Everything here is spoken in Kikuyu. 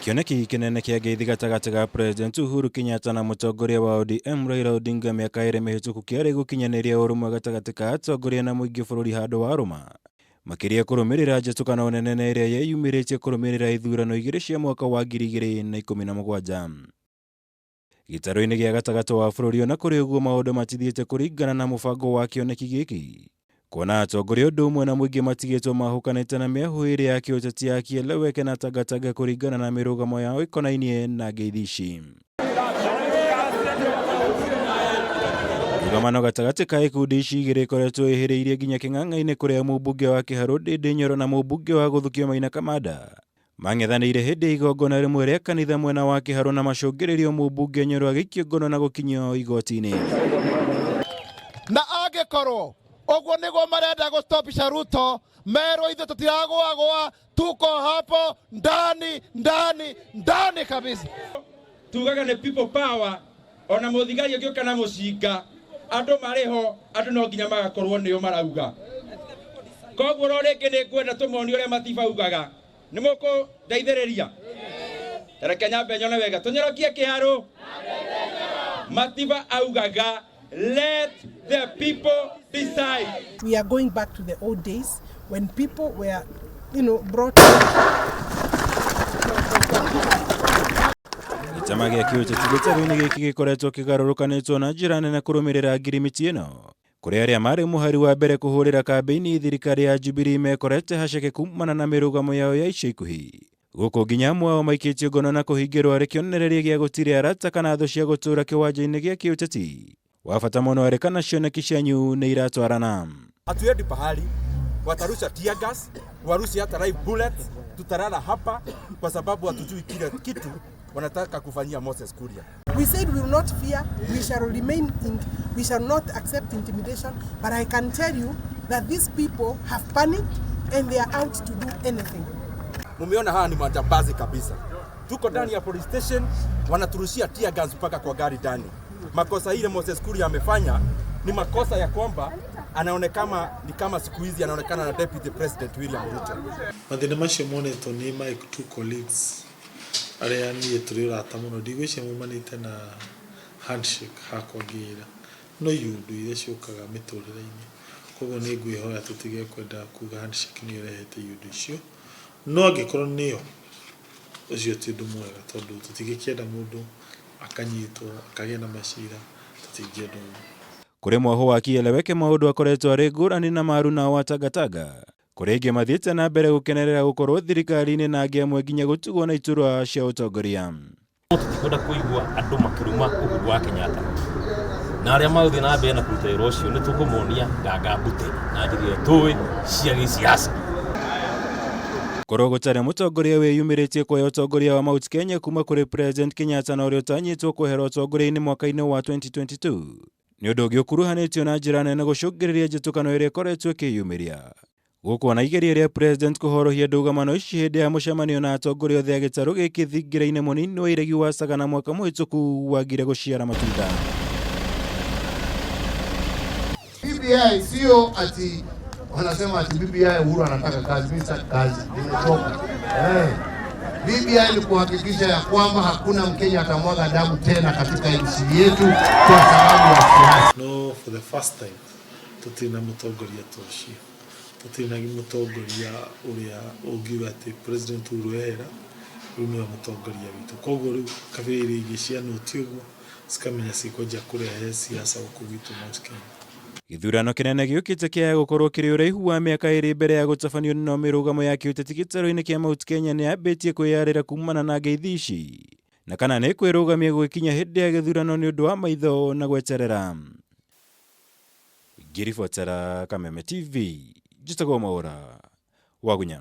Kĩoneki kĩnene kĩa ngeithi gatagatĩ ga President Uhuru Kenyatta na mũtongoria wa ODM Raila Odinga mĩaka ĩrĩ mĩhĩtũku kĩarĩ gũkinyanĩria ũrũmwe gatagatĩ ka atongoria na mũingĩ bũrũri handũ wa rũma. Makĩria kũrũmĩrĩra njatũkano nene na ĩrĩa yeyumĩrĩtie kũrũmĩrĩra ithurano igĩrĩ cia mwaka wa 2017. Gĩtarũ-inĩ gĩa gatagatĩ wa bũrũri ona kũrĩ ũguo maũndũ matithiĩte kũringana na mũbango wa kĩoneki gĩkĩ. Kuona atongoria ũndũ ũmwe na mũingĩ matigĩtwo mahũkanĩte na mĩahũ ĩrĩ ya kĩũteti ya Kieleweke na Tangatanga kũringana na mĩrũgamo yao ĩkonainie na ngeithi ici. Rũgamano gatagatĩ ka ikundi ici igĩrĩ ĩkoretwo ĩhĩrĩirie nginya kĩng'ang'a-inĩ kũrĩa mũmbunge wa Kĩharũ Ndĩndĩ Nyoro na mũmbunge wa Gũthukio Maina Kamanda Mang'ethanĩire hĩndĩ ya igongona rĩmwe rĩa kanitha mwena wa Kĩharũ na macũngĩrĩrio mũmbunge Nyoro agĩikio ngono na gũkinyio igoti-inĩ. Na angĩkorwo ũguo nĩguo marenda gũstopisha Ruto, merwo ithuĩ tũtiragũagũa, tuko hapo ndani ndani ndani kabisa. Tugaga nĩ people power, ona mũthigari ũngĩũka na mũcinga, andũ marĩ ho, andũ no nginya magakorwo nĩo marauga. Koguo ro rĩngĩ nĩ ngwenda tũmonie ũrĩa Matiba augaga. Nĩ mũkũndeithĩrĩria? Reke nyambe nyone wega. Tũnyorokie kĩharũ. Matiba augaga let the people decide. We are going back to the old days when people were, brought Gĩtama gĩa kĩũteti gĩtarũ-inĩ gĩkĩ gĩkoretwo kĩgarũrũkanĩtwo na njĩra nene kũrũmĩrĩra ngirimiti ĩno. Kũrĩ arĩa marĩ mũhari wa mbere kũhũrĩra kambĩini thirikari ya Jubilee mekorete haceke kumana na mĩrũgamo yao ya ica ikuhĩ. Gũkũ nginya amwe ao maikĩtio ngono na kũhingĩrwo arĩ kĩonereria gĩa gũtirĩ arata kana thũ cia gũtũũra kĩwanja-inĩ gĩa kĩũteti. Wa bata mũno arĩ kana cioneki cianyu nĩ iratwarana. Hatuendi pahali watarusha tear gas, warushe hata live bullets, tutalala hapa kwa sababu hatujui kile kitu wanataka kufanyia Moses Kuria. We said we will not fear, we shall remain in, we shall not accept intimidation, but I can tell you that these people have panicked and they are out to do anything. Mumeona hawa ni majambazi kabisa. Tuko ndani ya police station, wanaturushia tear guns mpaka kwa gari ndani. Makosa ile Moses Kuria amefanya ni makosa ya kwamba anaonekana ni kama siku hizi anaonekana na Deputy President William Ruto. Mathĩna macio monetwo nĩ my two colleagues arĩa niĩ tũrĩ ũrata mũno, ndigwĩciria maumanĩte na handshake hakwa ngĩra, no iũndũ iria ciũkaga mĩtũrĩre-inĩ. Koguo nĩ ngwĩhoya tũtige kwenda kuga handshake nĩyo ĩrehete iũndũ icio, no angĩkorwo nĩyo, ũcio ti ũndũ mwega tondũ tũtingĩkĩenda mũndũ akanyitwo akagĩa na macira, tũtingĩenda ũguo. Kũrĩ mwahũ wa Kieleweke maũndũ akoretwo arĩ ngũrani na Maru wa Tangatanga. Kũrĩ aingĩ mathiĩte na mbere gũkenerera gũkorwo thirikari-inĩ na angĩ amwe nginya gũtigwo na iturwa cia ũtongoria. Tũtikwenda kũigua andũ makĩruma Uhuru wa Kenyatta na arĩa magũthiĩ na mbere na kũruta wĩra ũcio nĩ tũkũmonia nganga mbute na njĩra ĩrĩa tũĩ cia gĩsiasa. Korwo gũtarĩ mũtongoria wĩyumĩrĩtie kuoya ũtongoria wa Mount Kenya kuma kũrĩ President Kenyatta na ũrĩa ũtanyĩtwo kwehera ũtongoria-inĩ mwaka-inĩ wa 2022. Nĩ ũndũ ũngĩ ũkuruhanĩtio na njĩra nene gũcũngĩrĩria njĩtũkano ĩrĩa ĩkoretwo ĩkĩyumĩria. Gũkũ ona igeria rĩa President kũhorohia ndũgamano ici hĩndĩ ya mũcemanio na atongoria othe a gĩtarũ gĩkĩ thingira-inĩ mũnini wa iregi wa Sagana mwaka mũhĩtũku wagire gũciara matunda. BBI sio ati wanasema ati BBI Uhuru anataka kazi, mimi sitaki kazi, nimechoka. BBI ni kuhakikisha ya kwamba hakuna Mkenya atamwaga damu tena katika nchi yetu kwa sababu ya siasa. No, for the first time tũtirĩ na mũtongoria ta ũcio, tũtirĩ na mũtongoria ũrĩa ũngiuga atĩ President Uhuru ehera rĩu nĩwe mũtongoria witũ. Koguo rĩu kabira iria ingĩ cianũti ũguo cikamenya cikwanjia kũrehe siasa gũkũ gwitũ Mount Kenya. Gĩthurano kĩnene gĩũkĩte kĩaya gũkorwo kĩrĩ ũraihu wa mĩaka ĩrĩ mbere ya gũtabanio no mĩrũgamo ya kĩũteti gĩtarũ-inĩ kĩa Mount Kenya nĩ yambĩtie kwĩyarĩra kumana na ngeithi ici na kana nĩ kwĩrũgamia gũgĩkinya hĩndĩ ya gĩthurano nĩ ũndũ wa maitho na gweterera. Ngĩribotera Kameme TV, njĩtagwo Mwaũra Wagunya.